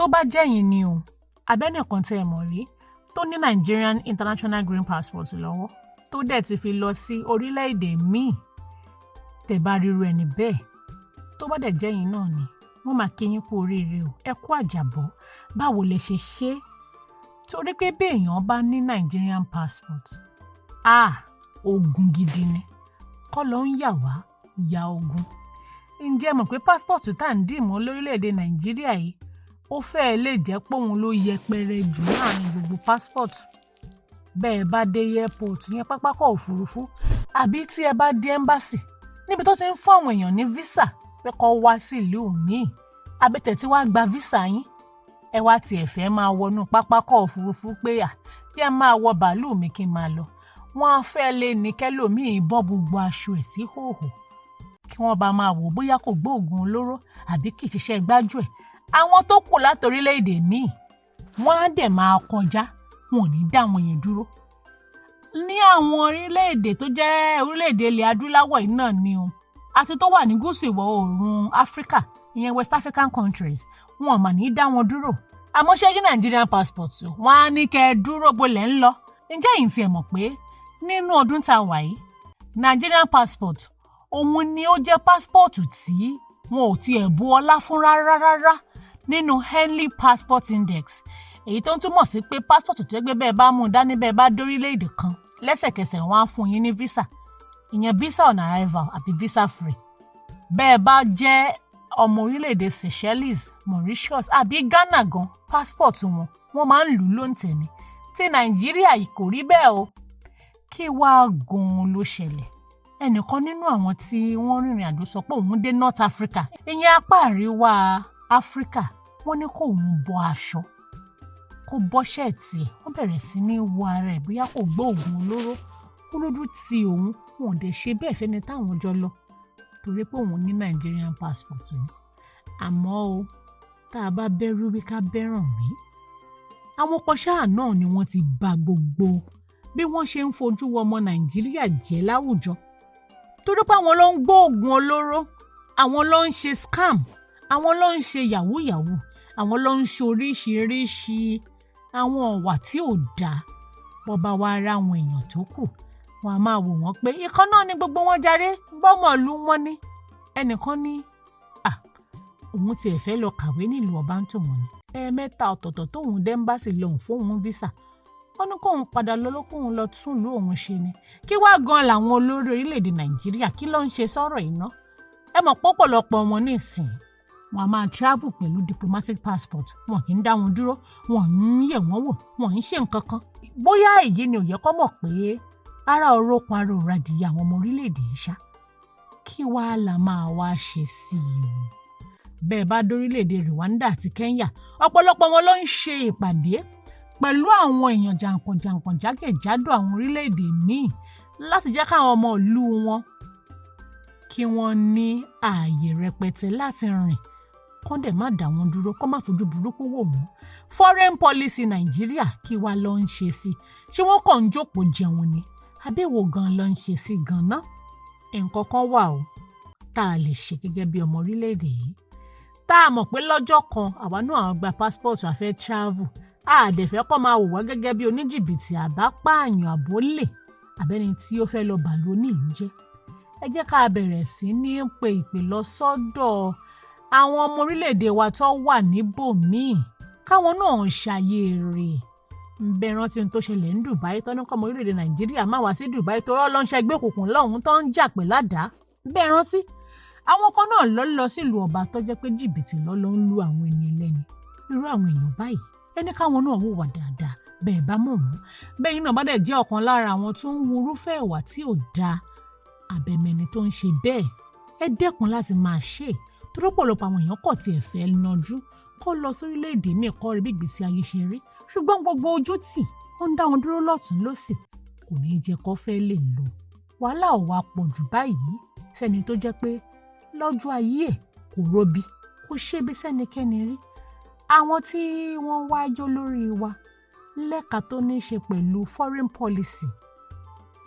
Tó bá jẹ́yìn ni o, abẹ́nìkan tẹ́ ẹ mọ̀ rí tó ní Nigerian International Green Passport lọ́wọ́, tó dẹ̀ ti fi lọ sí orílẹ̀-èdè míì, tẹ́ bá ríru ẹni bẹ́ẹ̀, tó bá dẹ̀ jẹ́yìn náà ni, wọ́n máa kí yín kú oríire o, ẹ kú àjàbọ̀. Báwo lẹ ṣe ṣe é? Torí pé bí èèyàn bá ní Nigerian passport, ah, ogun gidi ni kọ́ ló ń yà wá ya ogun. Ǹjẹ́ ẹ mọ̀ pé passport tá à ń dì mọ́ lórílẹ̀‐èdè Nàìjíríà yìí, ó fẹ́ẹ́ lè jẹ́ pé òun ló yẹpẹrẹ jù láàrin gbogbo passport? Bẹ́ẹ̀ bá dé airport, yẹn pápákọ̀ òfurufú, àbí tí ẹ bá dé embassy níbi tó ti ń fún àwọn èèyàn ní visa pé kó wá sí ìlú míì, àbẹ̀tẹ̀ tí wàá gba visa yín, ẹ wá tiẹ̀ fẹ́ máa wọnú pápákọ̀ òfurufú pé à kí ẹ máa wọ bàálù mi kí n máa lọ, wọ́n á fẹ́ lé ní kẹ́lòmíì bọ́ gbogbo aṣọ ẹ̀ sí hòhò kí wọ́n bá máa wò bóyá kò gbóògùn olóró àbí kì í ṣiṣẹ́ gbájú ẹ̀. Àwọn tó kù láti orílẹ̀-èdè míì, wọ́n á dẹ̀ máa kọjá, wọn ò ní dá àwọn yẹn dúró. Ní àwọn orílẹ̀-èdè tó jẹ́ orílẹ̀-èdè ilẹ̀ adúláwọ̀ yìí náà ni o, àti tó wà ní gúúsù ìwọ̀ oòrùn Áfíríkà, ìyẹn West African countries, wọn ò mà ní dá wọn dúró. Àmọ́ ṣé ní Nigerian passport, wọn á ní kẹ́ ẹ dúró, bolẹ̀ ń lọ. Ǹjẹ́ yìí tiẹ̀ mọ̀ pé nínú ọdún tá a wà yìí, Nigerian passport òun ni ó jẹ́ passport tí wọn ò tiẹ̀ bu ọlá fún rárá rárá nínú Henley Passport Index, èyí tó ń túmọ̀ sí pé passport tó gbé bẹ́ẹ̀ bá mú un dání, bẹ́ẹ̀ bá dórílẹ̀-èdè kan, lẹ́sẹ̀kẹsẹ̀ wọ́n á fún yín ní visa, ìyẹn visa on arrival àbí visa free, bẹ́ẹ̀ bá jẹ́ ọmọ orílẹ̀-èdè Seychelles, Mauritius àbí Ghana gan, passport wọn, wọ́n máa ń lù ú lóǹtẹ̀ ni. Tí Nàìjíríà yìí kò rí bẹ́ẹ̀ o. Kí wàá gan-an ló ṣẹlẹ̀? Ẹnìkan nínú àwọn tí wọ́n rìnrìn àjò sọ pé òun dé North Africa, ìyẹn apá àríwá Áfíríkà, wọ́n ní kóun bọ́ aṣọ, kó bọ́ shirt ẹ̀. Wọ́n bẹ̀rẹ̀ sí ní wo ara ẹ̀ bóyá kò gbóògùn olóró. Kó lójú ti òun, wọn ò dẹ̀ ṣe bẹ́ẹ̀ fẹ́ni táwọn jọ lọ torí pé òun ní Nigerian passport ni. Àmọ́ o, tá a bá bẹ́rù wí, ká bẹ́ràn wí, àwọn kọṣáà náà ni wọ́n ti ba gbogbo bí wọ́n ṣe ń fojú ọmọ Nàìjíríà jẹ́ láwùjọ, torí pé àwọn ló ń gbóògùn olóró, àwọn ló ń ṣe scam, àwọn ló ń ṣe yahoo yahoo, àwọn ló ń ṣe oríṣiríṣi àwọn ọ̀wà tí ò dáa. Bọ́ bá wá ra àwọn èèyàn tó kù, wọn a máa wò wọ́n pé ìkan náà ni gbogbo wọn járe, bọ́mọ̀lú wọn ní. Ẹnìkan ní à òun tiẹ̀ fẹ́ lọ kàwé nílùú ọba ń tòun ni, ẹ̀ẹ̀mẹ́ta ọ̀tọ̀ọ̀tọ̀ tóun dé embassy lòun fóun visa, wọ́n ní kóun padà lọ, lókóun lọ tún ìlú òun ṣe ni. Kí wá gan làwọn olórí orílẹ̀-èdè Nàìjíríà, kí ló ń ṣe sọ́rọ̀ iná? Ẹ mọ̀ pọ̀pọ̀lọpọ̀ wọn nísìn, wọn a máa travel pẹ̀lú diplomatic passport, wọn kì í dá wọn dúró, wọn ń yẹ̀ wọ́n wò, wọn ń ṣe nǹkan kan. Bóyá èyí ni ò yẹ kó mọ̀ pé ara òrókun ara òradìyẹ àwọn ọmọ orílẹ̀-èdè yìí ṣá. Kí wàá la máa wá ṣe sí i o? Bẹ́ẹ̀ bá dórílẹ̀-èdè Rwanda àti Kenya, ọ̀pọ̀lọpọ̀ wọn ló ń ṣe ìpàdé pẹ̀lú àwọn èèyàn jàǹkànjàǹkàn jákèjádò àwọn orílẹ̀-èdè míì láti jẹ́ káwọn ọmọ ìlú wọn kí wọ́n ní ààyè rẹpẹtẹ láti rìn, kán dẹ̀ má dá wọn dúró, kán má fojú burúkú wò wọ́n. Foreign policy Nàìjíríà, kí wàá lọ ń ṣe sí? Ṣé wọ́n kàn ń jókòó jẹun ni, àbẹ̀wò gan ló ń ṣe sí gan-an? Nǹkan kan wà o tá a lè ṣe gẹ́gẹ́ bí ọmọ orílẹ̀-èdè yìí, tá a mọ̀ pé lọ́jọ́ kan àwa náà gba passport, a fẹ́ travel, a dẹ̀ fẹ́ kọ́ máa wò wá gẹ́gẹ́ bí oníjìbìtì, àbápààyàn, àbólè, àbẹ́ni tí ó fẹ́ lọ bàlú onílùú jẹ́. Ẹ jẹ́ ká bẹ̀rẹ̀ sí ní pe ìpè lọ sọ́dọ̀ àwọn ọmọ orílẹ̀-èdè wa tó wà níbòmíì, káwọn náà ṣàyè rè ń bẹ. Rántí ohun tó ṣẹlẹ̀ ní Dubai, tó ní kọ́mọ orílẹ̀-èdè Nàìjíríà má wá sí Dubai tó rọ́ lọ́nṣẹ́ gbé òkùnkùn lọ́hùn tó ń jà pẹ̀lú àdá? Bẹ́ẹ̀ rántí àwọn kan náà lọ lọ sílùú ọba tó jẹ́ pé jìbìtì lọ́ ló ń lu àwọn ẹni ẹlẹ́ni. Irú àwọn èèyàn báyìí, ẹni káwọn náà hùwà dáadáa. Bẹ́ẹ̀ bá mọ̀ wọ́n bẹ́ẹ̀, yín náà bá dẹ̀ jẹ́ ọ̀kan lára àwọn tó ń hu irúfẹ́ ìwà tí ò dáa, àbẹ̀mẹ̀ni tó ń ṣe bẹ́ẹ̀, ẹ dẹ́kun láti máa ṣe é, torí ọ̀pọ̀lọpọ̀ àwọn èèyàn kọ̀ tiẹ̀ fẹ́ nájú kọ́ lọ sórílẹ̀-èdè míì, kọ́ rí bí ìgbésí ayé ṣe rí, ṣùgbọ́n gbogbo ojú tì ó ń dá wọn dúró lọ́tún lọ́sì, kò ní í jẹ́ kó fẹ́ lè lọ. Wàhálà ò wá pọ̀ jù báyìí sẹ́ni tó jẹ́ pé lọ́jọ́ ayé ẹ̀ kò robi, kò ṣebi sẹ́nikẹ́ni rí. Àwọn tí wọ́n wá jó lórí wa lẹ́ka tó ní í ṣe pẹ̀lú foreign policy,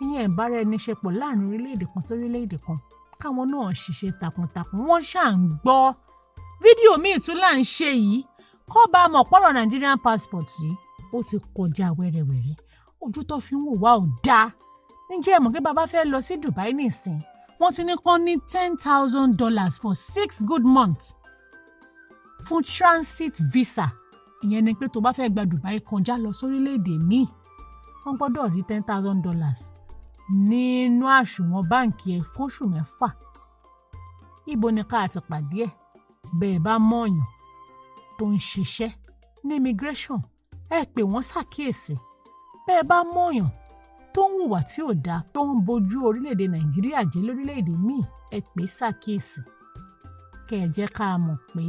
ìyẹn ìbáraẹniṣepọ̀ láàrin orílẹ̀-èdè kan sí orílẹ̀-èdè kan, káwọn náà ṣiṣẹ́ takuntakun. Wọ́n ṣáà ń gbọ́ fídíò míì tún là ń ṣe yìí. Kọ́ bá a mọ̀ pọ̀rọ̀ Nigerian passport yìí ó ti kọjá wẹ́rẹ́wẹ́rẹ́. Ojú tó fi ń wò wá ò dáa. Ǹjẹ́ ẹ mọ̀ pé bàbá fẹ́ lọ sí Dubai nìsín, wọ́n ti ní kán ní $10,000 for 6 good months fún transit visa? Ìyẹn ni pé tó bá fẹ́ gba Dubai kọjá lọ sórílẹ̀-èdè míì, wọ́n gbọ́dọ̀ rí $10,000 nínú àsùnwọ̀n báǹkì ẹ̀ fóṣù 6. Ibo ni ká ti pàdé ẹ̀? Bẹ́ẹ̀ bá mọ̀ọ́yàn tó ń ṣiṣẹ́ ní immigration, ẹ pè wọ́n ṣàkíyèsí. Bẹ́ẹ̀ bá mọ̀ọ́yàn tó ń hùwà tí ò dáa, tó ń bojú orílẹ̀-èdè Nàìjíríà jẹ́ lórílẹ̀-èdè míì, ẹ pè é ṣàkíyèsí, kẹ́ ẹ jẹ́ ká mọ̀ pé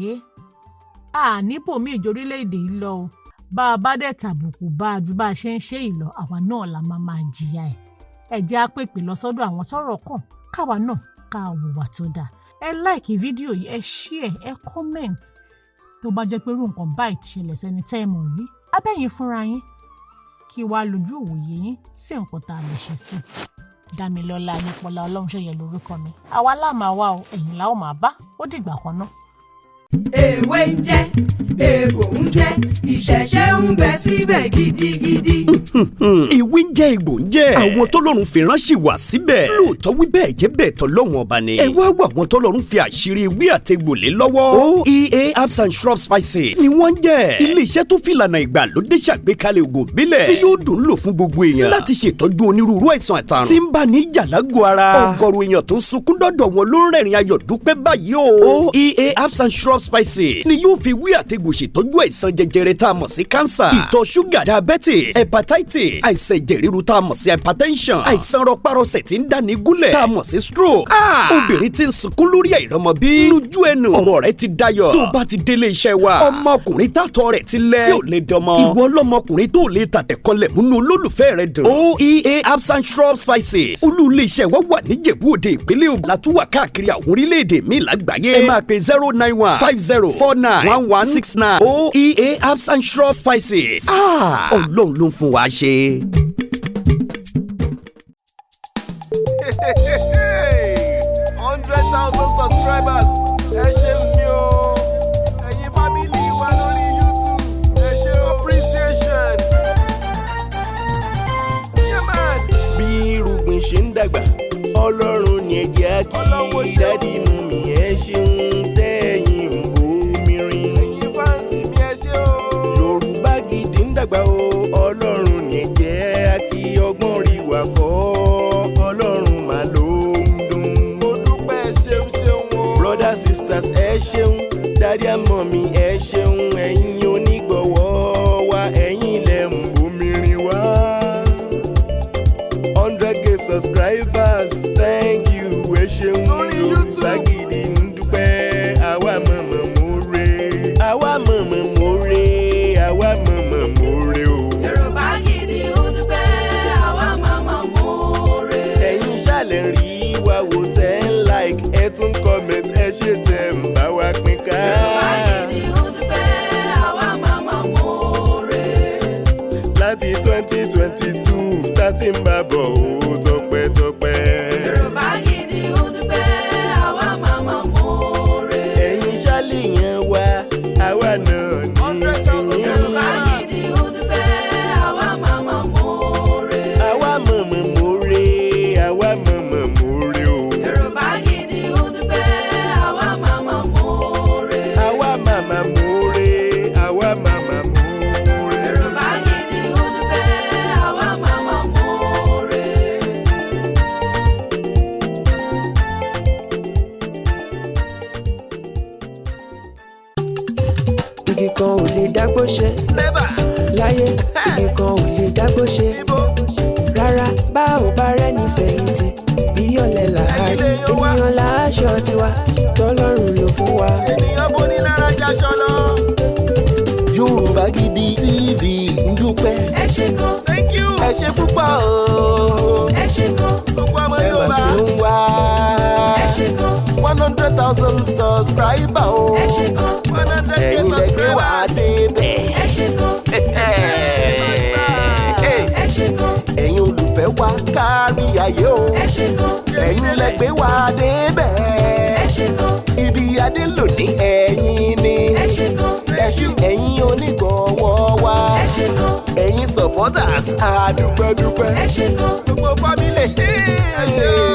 a níbòmíì ìjọ orílẹ̀-èdè yìí lọ o. Bá a bá dẹ̀ tàbùkù bá a ju bá a ṣe ń ṣe ìlọ, àwa náà la máa máa jìyà ẹ̀. Ẹ jẹ́ á pèpè lọ sọ́dọ̀ àwọn tọ́rọ̀ kàn, káwa náà ká hùwà tó dáa. Ẹ like fídíò yìí, ẹ share, ẹ comment. Tó bá jẹ́ pé irú nǹkan báyìí ti ṣẹlẹ̀ sẹ́ni tẹ́ ẹ mọ̀ rí abẹ́yìn fúnra yín, kí wàá lójú òwòye yín sí nǹkan tá a lè ṣe sí. Dámilọ́lá Nípọ̀lá Ọlọ́runṣẹ́yẹ lórúkọ mi. Àwa láà máa wá o, ẹ̀yìn la ó máa bá. Ó dìgbà kan náà. Èwe ń jẹ́, ègbò ń jẹ́, ìṣẹ̀ṣẹ̀ ń bẹ síbẹ̀ gidigidi. Ìwé ń jẹ́, egbò ń jẹ́, àwọn tọ́lọ́run fi ránṣẹ́ wá síbẹ̀. Lóòótọ́ wí bẹ́ẹ̀ jẹ́ bẹ́ẹ̀, tọ́lọ́run ọba ni. Ẹ wá wọ àwọn tọ́lọ́run fi àṣírí ewé àtegbò lé lọ́wọ́. OEA Herbs and Shrub Spices ni wọ́n ń jẹ́. Ilé-iṣẹ́ tó fìlànà ìgbàlódé ṣàgbékalẹ̀ ògùn ìbílẹ̀ tí yóò dùn lò fún gbogbo èèyàn láti ṣètọ́jú onírúurú àìsàn àtàrùn tí ń bá ní jàlágò ara. Ọ̀gọ̀rọ̀ èèyàn tó ń sunkún dọ́dọ̀ wọn ló ń rẹ̀rìn ayọ̀ dúpẹ́ báyìí o. OEA Herbs and Shrub Spices ni yóò fi wí àtegbò ṣètọ́jú àìsàn jẹjẹrẹ tá a mọ̀ sí cancer, ìtọ̀ ṣúgà, diabetes, hepatitis, àìsàn ẹ̀jẹ̀ ríru tá a mọ̀ sí hypertension, àìsàn rọpárọsẹ̀ tí ń dáni gúnlẹ̀ tá a mọ̀ sí stroke. Obìnrin tí ń sunkún lórí àìrọ́mọbí, lójú ẹnu ọ̀rọ̀ rẹ̀ ti dayọ̀ tó bá ti délé iṣẹ́ wa. Ọmọkùnrin tàtọ̀ rẹ̀ ti lẹ̀ tí ò lè dọmọ, ìwọ ọlọ́mọkùnrin tó lè tàtẹ̀kọlẹ̀ múnú olólùfẹ́ rẹ̀ dùn. OEA Herbs and Shrub Spices, olú ilé iṣẹ́ wa wà níjẹ̀bú Òde, ìpínlẹ̀ Ògùn, látúwà káàkiri àwọn orílẹ̀-èdè míì lágbàáyé. Ẹ máa pe 09150491169. OEA Herbs and Shrub Spices, Ọlọ́run ló ń fún wa ṣe. 100,000 subscribers, ẹ ṣeun mi o. Ẹ̀yin family wa lórí YouTube, ẹ ṣe appreciation. Yeah, man. Bí irúgbìn ṣe ń dàgbà, Ọlọ́run ní ẹ̀jẹ̀ á kí. Ọlọ́run ṣeun. Daddy, mummy, ẹ ṣeun tẹ́yìn ń bomi rin. Ẹ̀yin fans mi, ẹ ṣé o. Yorùbá Gidi ń dàgbà o, Ọlọ́run ní ẹ̀jẹ̀ á kí. Ọgbọ́n rí wa kọ́, Ọlọ́run mà ló ń dùn. Mo dúpẹ́, ṣeun ṣeun o. Brothers, sisters, ẹ ṣeun. Daddy and mummy, ẹ ṣeun. Ẹ̀yin onígbọ̀wọ́ wa, ẹ̀yin lẹ ń bomi rin wá. 100K subscribers, thank you, ẹ ṣeun. Lórí Yorùbá YouTube. Gidi ń dúpẹ́. Àwa mọ̀mọ́ mórè, àwa mọ̀mọ́ mórè, àwa mọ̀mọ́ mórè o. Yorùbá Gidi ń dúpẹ́, àwa màmá mọ́ọ̀rẹ́. Ẹ̀yin ṣàlẹ̀ rí wa wò, tẹ́ ń like, ẹ tún comment, ẹ ṣe tẹ́ ń bá wa pín ká. Yorùbá Gidi ń dúpẹ́, àwa màmá mọ́ọ̀rẹ́. Láti 2022 tá ti ń bá bọ̀ ó, tọpẹ́tọpẹ́. Yorùbá Gidi ń dúpẹ́, àwa màmá mọ́ọ̀rẹ́. Ẹ̀yin ṣàlẹ̀ yẹn wá, àwa náà ní 100,000 tìyín. Yorùbá Gidi ń dúpẹ́, àwa màmá mọ́ọ̀rẹ́. Àwa mọ̀mọ́ mórè, àwa mọ̀mọ́ mórè o. Yorùbá Gidi ń dúpẹ́, àwa màmá mọ́ọ̀rẹ́. Àwa màmá mórè, àwa màmá mórè. Yorùbá Gidi ń dúpẹ́, àwa màmá mọ́ọ̀rẹ́. Igi kan ò lè dágbó ṣe Never. láyé, igi kan ò lè dágbó ṣe Ibo. rárá. Bá ò bá rẹ́ni fẹ̀yìntì, bí ọ̀lẹ làárí. Ẹ̀yin lè yan wá. Ènìyàn láṣọ tiwa tọ́lọ́run ló fún wa. Ènìyàn boni lára jaṣọ lọ. Yorùbá Gidi TV ń dúpẹ́. Ẹ ṣé gan. Thank you. Ẹ ṣe púpọ̀ o. Ẹ ṣé gan. Gbogbo ọmọ Ẹ mà Yorùbá. ṣe ń wá. Ẹ ṣé gan. 100,000 subscriber o. Ẹ ṣé gan. 100K Ẹ̀yin lẹ gbé wá subscribers. débẹ̀. Ẹ ṣé gan. Ẹ ṣé gan. Ẹ̀yin olùfẹ́ wa kárí ayé o. Ẹ ṣé gan. Ẹ̀yin lẹ gbé wá débẹ̀. Ẹ ṣé gan. Ibi adé lónìí, ẹ̀yin ni. Ẹ ṣé gan. Ẹ ṣé, ẹ̀yin. Supporters, àdúpẹ́dúpẹ́. Ẹ ṣé gan. Gbogbo family, ẹ ṣé o.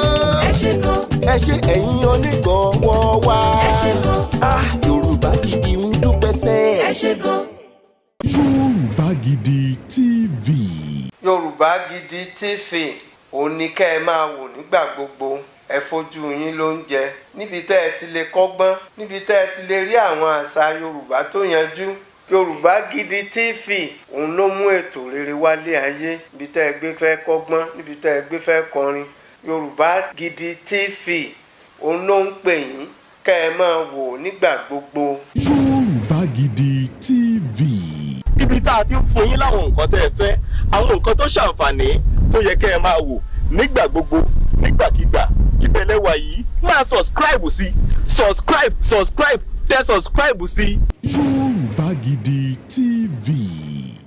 Ẹ ṣé gan. Ẹ ṣé ẹ̀yin onígbọ̀wọ́ wa. Ẹ ṣé gan. Ah, Yorùbá Gidi ń dúpẹ́ sẹ́. Ẹ ṣé gan. Yorùbá Gidi TV. Yorùbá Gidi TV, òun ni kẹ́ ẹ máa wò nígbà gbogbo. Ẹ fojú yín ló ń jẹ níbi tẹ́ ẹ ti lè kọ́gbọ́n, níbi tẹ́ ẹ ti lè rí àwọn àṣà Yorùbá tó yanjú. Yorùbá Gidi TV, òun ló mú ètò rere wálé ayé. Níbi tẹ́ ẹ gbé fẹ́ kọ́gbọ́n, níbi tẹ́ ẹ gbé fẹ́ kọrin, Yorùbá Gidi TV, òun ló ń pè yín kẹ́ ẹ máa wò nígbà gbogbo. Yorùbá Gidi TV. Ibi tá a ti ń fún yín láwọn nǹkan tẹ́ ẹ fẹ́, àwọn nǹkan tó ṣàǹfààní tó yẹ kẹ́ ẹ máa wò nígbà gbogbo, nígbàkigbà, ìbẹ̀lẹ̀ wà yìí. Máa subscribe sí, subscribe, subscribe, tẹ subscribe sí. Yorùbá Gidi.